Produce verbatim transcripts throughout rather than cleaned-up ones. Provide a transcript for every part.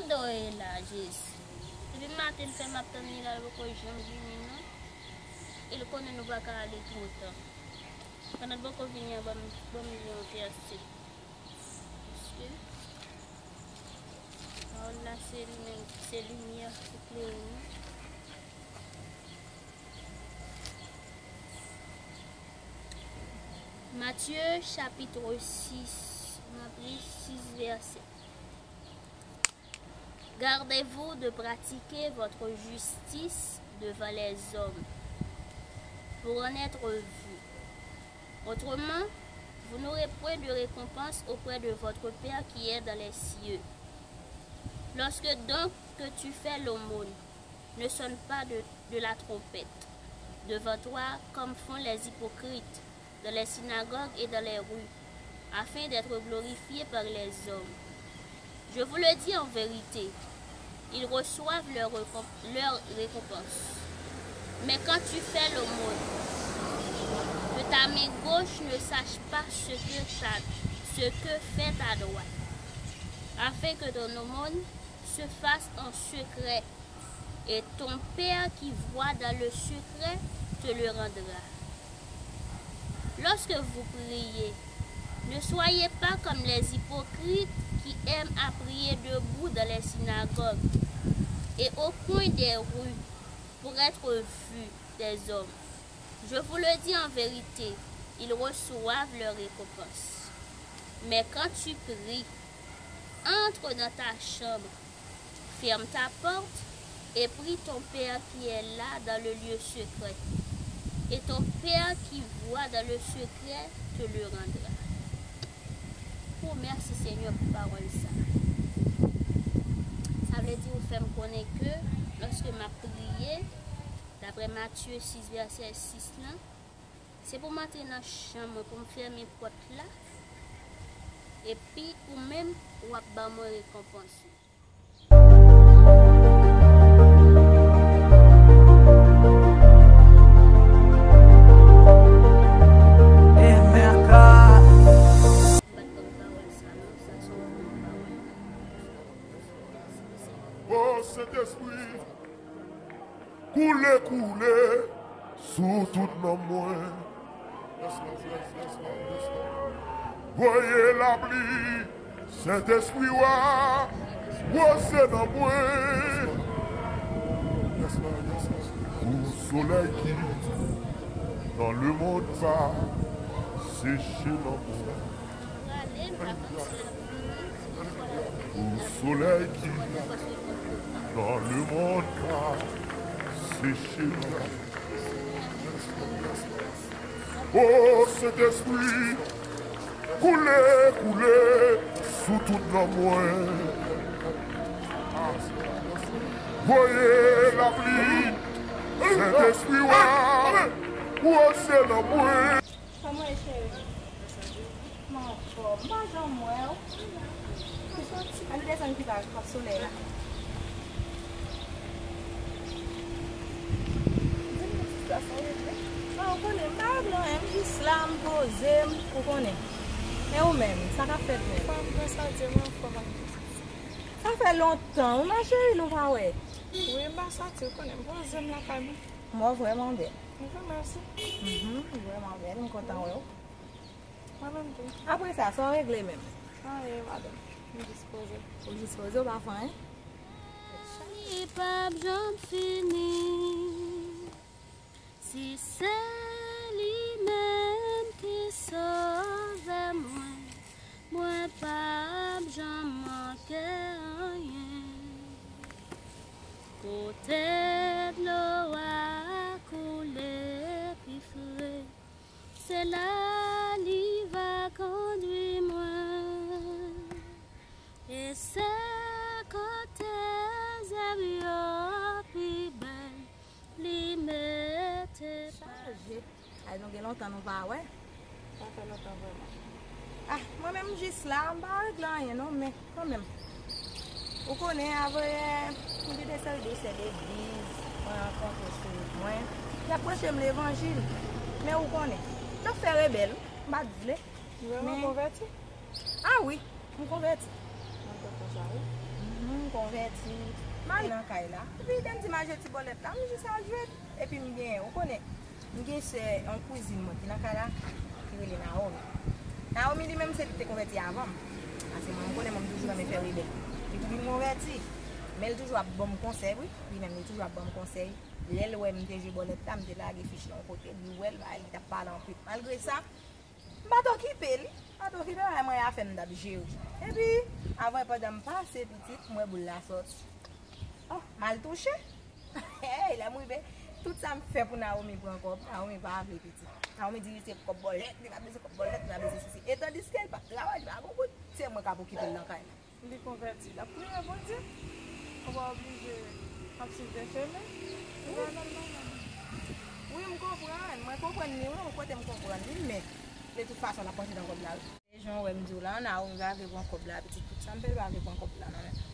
Doye la, Jezi. Depi maten, l fè m ap tann li la, l poko janm vini, non. E l konnen nou pa ka ale toutan. Pandan l poko vini an, ban m, ban m li yon vèsè. Paske pawòl la, se li menm, se limyè ki klere nou. Matthieu chapitre six, m ap li sis vèsè. Gardez-vous de pratiquer votre justice devant les hommes pour en être vu. Autrement, vous n'aurez point de récompense auprès de votre Père qui est dans les cieux. Lorsque donc que tu fais l'aumône, ne sonne pas de, de la trompette devant toi comme font les hypocrites dans les synagogues et dans les rues, afin d'être glorifiés par les hommes. Je vous le dis en vérité, ils reçoivent leur, récom- leur récompense. Mais quand tu fais l'aumône, que ta main gauche ne sache pas ce que, ta, ce que fait ta droite, afin que ton aumône se fasse en secret, et ton Père qui voit dans le secret te le rendra. Lorsque vous priez, ne soyez pas comme les hypocrites qui aiment à prier debout dans les synagogues et au coin des rues pour être vus des hommes. Je vous le dis en vérité, ils reçoivent leur récompense. Mais quand tu pries, entre dans ta chambre, ferme ta porte et prie ton Père qui est là dans le lieu secret. Et ton Père qui voit dans le secret te le rendra. Oh, mèsi Senyè pou pawòl sa. Sa vle di ou fè m konnen ke lòske m ap priye, daprè Matye sis vèsè sis lan, se pou m antre nan chanm mwen, pou m fèmen pòt la, epi ou menm, w ap ban mwen rekonpans ou. O Sentespri, koule, koule sou tout nanm mwen. Voye lapli Sentespri w a, woze nan mwen. Pou solèy ki nan lemonn pa seche nan mwen. Pou solèy ki nan lemonn pa seche nan mwen. O Sentespri, koule, koule sou tout nanm mwen. Voye lapli Sentespri w a, woze nan mwen. Kòman w ye, cheri? Kòman w anfòm? M pa janm wè w. Ann desann ki pa, k ap solèy la. Di m non, sista, sa w regle? Ah, ou konnen, m pa regle anyen, m jis la, m poze m, ou konnen. E ou menm, sa k ap fèt menm? Anfòm, gras a Dye, m anfòm ak Bondye. Sa fè lontan, wi, ma chérie, nou pa wè. Wi, m pa soti, ou konnen, m poze m lakay mwen. M wè w vrèman bèl. Mwen fè mèsi. Mhm, ou vrèman bèl, m kontan wè w. Mwen menm tou. Apre sa, sa w regle menm? Anyen, madanm. M jis poze. Ou jis poze, ou pa fè anyen? Li p ap janm fini. Si se li menm ki sove mwen, mwen p ap janm manke anyen. Kote dlo a koule pi fre, se la li va kondwi mwen. E se kote zèb yo pi bèl, li mete pa. Chaje. Ay, nou gen lontan nou pa wè. Sa fè lontan vrèman. Ah, mwen menm m jis la, m pa regle anyen non, men kanmenm. Ou konnen, avanyè, m gen de sèl de sè legliz mwen rankontre sou wout mwen. Y ap preche m levanjil. Men ou konnen, yo fè rebèl, m pa t vle. Vrèman konvèti? Ah wi, m konvèti. Mwen kontan sa, wi. Mhm, m Konvèti, m al nan kay la. Epi lè m di m al jwe ti bòlèt la, m jis al jwe. Epi m gen, ou konnen, m gen sè, yon kouzin mwen ki nan kay la, ki rele Naomi. Naomi li menm se li ki te konvèti avan m. Paske mwen, m konnen mwen, m toujou renmen fè rebèl. Li tou vin konvèti. Men li toujou ap ban m konsèy, wi. Li menm, li toujou ap ban m konsèy. Lè l wè m te jwe bòlèt la, m te lage fich lan yon kote, li wè l, li t ap pale anpil. Malgre sa, m pa t okipe li. M pa t okipe bagay mwen, afè m t ap jere. Epi, avan pandan m pase pitit, m wè boul la sòti. Oh, m al touche. Hey, lè m rive, tout sa m fè pou Naomi pran kòb, Naomi pa vle pitit. Naomi di li se kòb bòlèt, li pa bezwen kòb bòlèt, li pa bezwen sesi. E tandiske li p ap travay, li pa gon goud, se mwen k ap okipe l nan kay la. Li konvèti, l ap priye Bondye. Ou pa oblije ap swiv de chemen. Ou pa nòmal, non. Wi, m konprann. Mwen konprann li, wi, yon kote m konprann li, men de tout fason, l ap manje nan kòb la, wi. E jan w wè m di w la, Naomi pa vle pran kòb la, pitit, tout sa m fè, li pa vle pran kòb la nan men m.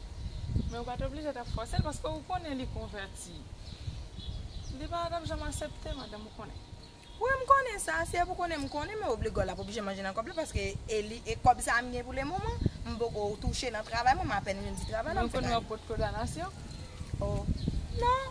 Men ou pa t oblije t ap fòse l, paske ou konnen li konvèti. Li pa t ap janm aksepte, madanm, ou konnen. Wi, m konnen sa, si e pou konnen, m konnen, men obligo l ap oblije manje nan kòb la, paske e li, e kòb sa a m gen pou le moman, m poko touche nan travay mwen, m apèn vin di travay la, m fèk ale. Mwen konnen w ap pot kondanasyon. Oh. Non,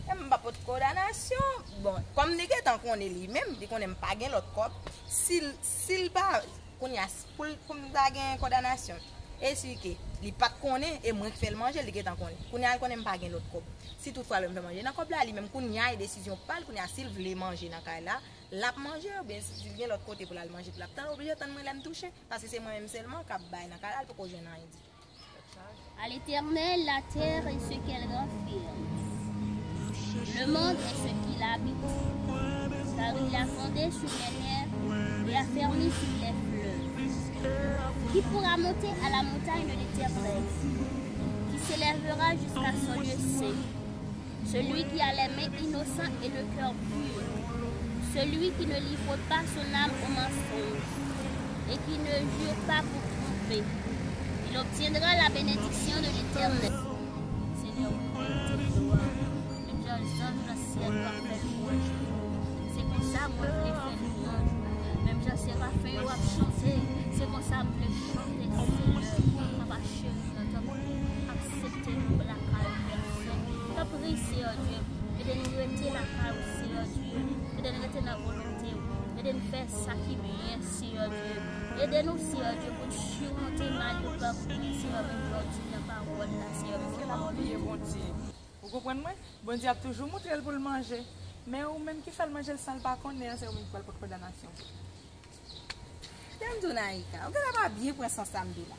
e m pa pot kondanasyon. Bon, kòm li gentan konnen li menm, li konnen m pa gen lòt kòb, si l, si l pa, kounye a, s- pou l, pou m ta gen kondanasyon, e si ke li pa t konnen, e mwen k fè l manje, li gentan konnen. Kounye a, l konnen m pa gen lòt kòb. Si toutfwa l wè m fè manje nan kòb la, li menm kounye a, e desizyon pa l, kounye a, si l vle manje nan kay la, l ap manje, oubyen si l gen lòt kote pou l al manje, pou l ap tann, oblije tann mwen lè m touche, paske se mwen menm sèlman k ap bay nan kay la, l poko jwenn anyen ditou. À l'Éternel, la terre et ce qu'elle renferme, le monde et ce qu'il habite. Car il l'a fondé sur les mers et affermi sur les fleuves. Qui pourra monter à la montagne de l'Éternel? Qui s'élèvera jusqu'à son lieu saint? Celui qui a les mains innocentes et le cœur pur, celui qui ne livre pas son âme au mensonge et qui ne jure pas pour tromper, il obtiendra la bénédiction de l'Éternel. Senyè, ou merite glwa. Menm jan zanj nan syèl yo ap fè lwanj ou. Se konsa mwen vle fè lwanj ou. Menm jan serafen yo ap chante, se konsa m vle chante, Senyè. Papa cheri, tanpri, aksepte nou lakay ou, pèsonn. Tanpri, Seyè Dye, ede n rete lakay ou, Seyè Dye. Ede n rete nan volonte ou. Ede n fè sa ki byen, Seyè Dye. Ede nou, Seyè Dye, pou n simonte mal yo pran pou nou, Seyè, menm jan w di nan pawòl la, Seyè. Paske n ap bliye Bondye. Ou konprann mwen? Bondye ap toujou moutre l pou l manje. Men ou menm ki fè l manje l san l pa konnen an, se ou menm ki pral pot kondanasyon. Tande m di w, Naïka, ou genlè pa byen pran sans sa m di w la.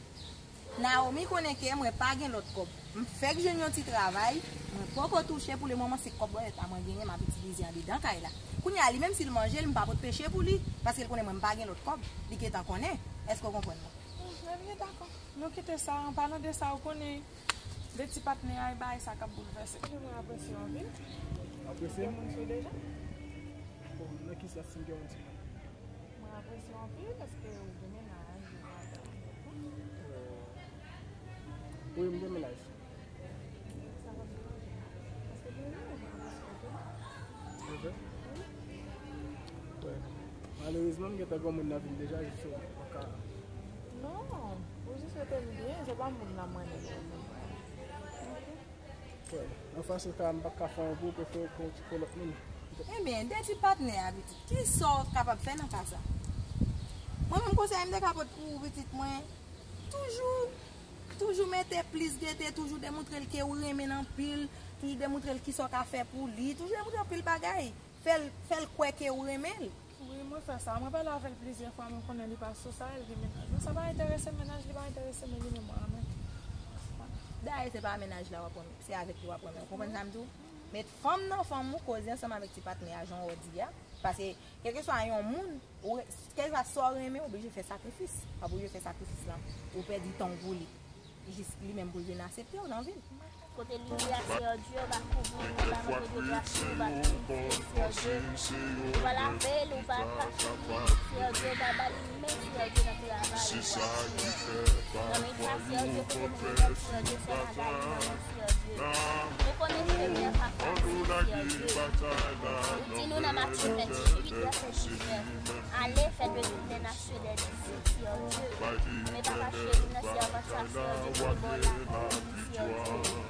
Naomi konnen ke mwen pa gen lòt kòb. M fèk jwenn yon ti travay, mwen poko touche pou le moman, se kòb bòlèt la mwen genyen, m ap itilize andedan kay la. Kounye a, li menm si l manje l, m pa pot peche pou li, paske l konnen mwen m pa gen lòt kòb. Li gentan konnen. Èske w konprann mwen? Hmm, ebyen, dakò. Nou kite sa, an palan de sa, ou konnen, de ti patnè a, e bagay sa k ap boulvèse. Mwen apresye w anpil. Apresye? Ou gen moun sou deja? Bon, nan ki sans si m gen yon ti moun? Mwen apresye w anpil paske ou gen mennaj, ou gen madanm, ou gen tout. Wi, m gen mennaj. Sa pa deranje m. Paske gen moun apresye w tou. Wi. Wi. Malerezman, m gentan gen yon moun nan vi m deja, jis ou pa ka. Non, ou jis rete m byen, se pa moun nan mwen menm. Wè, nan fason sa a, m pa t ka fè yon gwo, prefere pran yon ti pran lòt moun. Ebyen, de ti patnè a, pitit, kisa w kapab fè nan ka sa? Mwen menm, konsèy m te ka pote pou ou, pitit mwen, toujou, toujou mete plis gete, toujou demontre l ke ou renmen l anpil, toujou demontre l kisa w ka fè pou li, toujou demontre anpil bagay. Fè l, fè l kwè ke ou renmen l. Wi, mwen fè sa. Mwen pale avè l plizyè fwa, men konnen li pa sou sa, li gen mennaj. Men sa pa enterese mennaj, li pa enterese, men li menm mwen renmen. Dayè, se pa mennaj la w ap renmen, se avèk li w ap renmen. Ou konprann sa m di w? Met fanm nan fanm ou, koze ansanm avèk ti patnè a, jan w di a. Paske, kèlkeswa yon moun, ou re-, kèlkeswa sa w renmen, ou oblije fè sakrifis. W ap oblije fè sakrifis lan, ou pèdi tan w pou li. Jis li menm pou l vin aksepte w nan vi l. Kote li ye a, Seyè Dye, ou va kouvri l, ou va montre de gras, ou va benedisye l, Seyè Dye. Ou va lave l, ou va pase li, Seyè Dye, ou va ba li men, Seyè Dye, nan travay li, Seyè Dye. Nan men sa, Seyè Dye, kote nou ye, Seyè Dye, fè bagay nan men, Seyè Dye. Nou konnen chemen an pa fasil, Seyè Dye. Ou di nou nan Matye venntuit, vèsè disnèf, ale, fè de tout les nations des disciples, Seyè Dye. Men papa cheri, nan sèvant sa, Seyè Dye, pou bon la, Seyè Dye.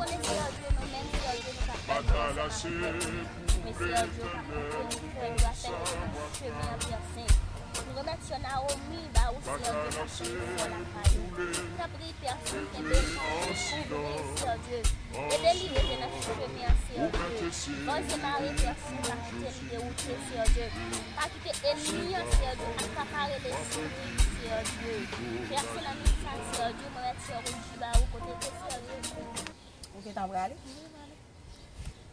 Seyè Dye, nou menm, Seyè Dye, nou pa fè nou sa n ap fè. Men, Seyè Dye, w pa koute nou, Seyè Dye, w ap fè nou chemen an pèse. Nou remèt Sè Naomi ba ou, Seyè Dye, k ap chèche fè lakay ou. Tanpri, Pè Sent, kenbe l, Seyè Dye. Ede li rete nan chemen an, Seyè Dye. Van e mare, Pè Sent, pa kite li dewoute, Seyè Dye. Pa kite ènmi an, Seyè Dye, akapare lespri li, Seyè Dye. Pè Sent, nan minit sa, Seyè Dye, mwen mèt fè wout ba ou kote ke, Seyè Dye. Ou gentan prale?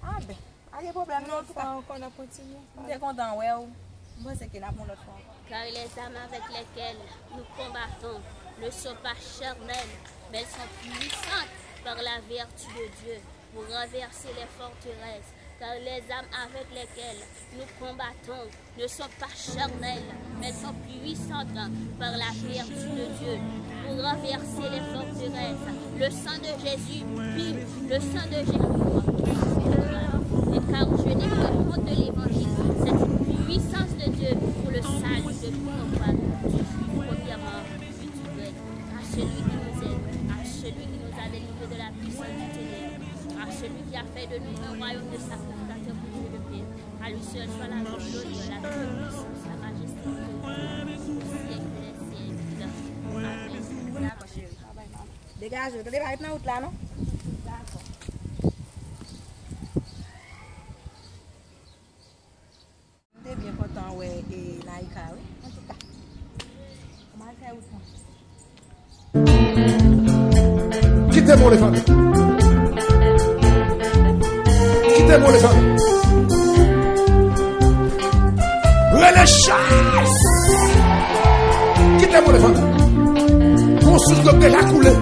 Ah ben, pa gen pwoblèm non, antouka. Yon lòt fwa ankò, n ap kontinye. M te kontan wè w. M panse ke n ap yon lòt fwa ankò. Car les armes avec lesquelles nous combattons ne sont pas charnelles, mais elles sont puissantes par la vertu de Dieu pour renverser les forteresses. Car les armes avec lesquelles nous combattons ne sont pas charnelles, mais elles sont puissantes par la vertu de Dieu pour renverser les forteresses. Le sang de Jésus pur, le sang de Jésus. Et car je n'ai pas honte de l'évangile, c'est une puissance de Dieu pour le salut de tout homme, du juif premièrement, et du grec. À celui qui nous aime, à celui qui nous a délivrés de la puissance du ténèbre, à celui qui a fait de nous un royaume de sacrificateurs pour Dieu le Père. À lui seul soit la gloire, l'honneur, la toute puissance, la majesté, l'autorité, au siècle des siècles. Amen. Dakò, cheri. Degaje w, tande, pa ret nan wout la, non? Dakò. M te byen kontan wè, e, Naïka, wi. Antouka, m al fè wout mwen. Kite m, Olefan. Kite m, Olefan. Rele chas. Kite m, Olefan. Gon sous dlo k deja koule.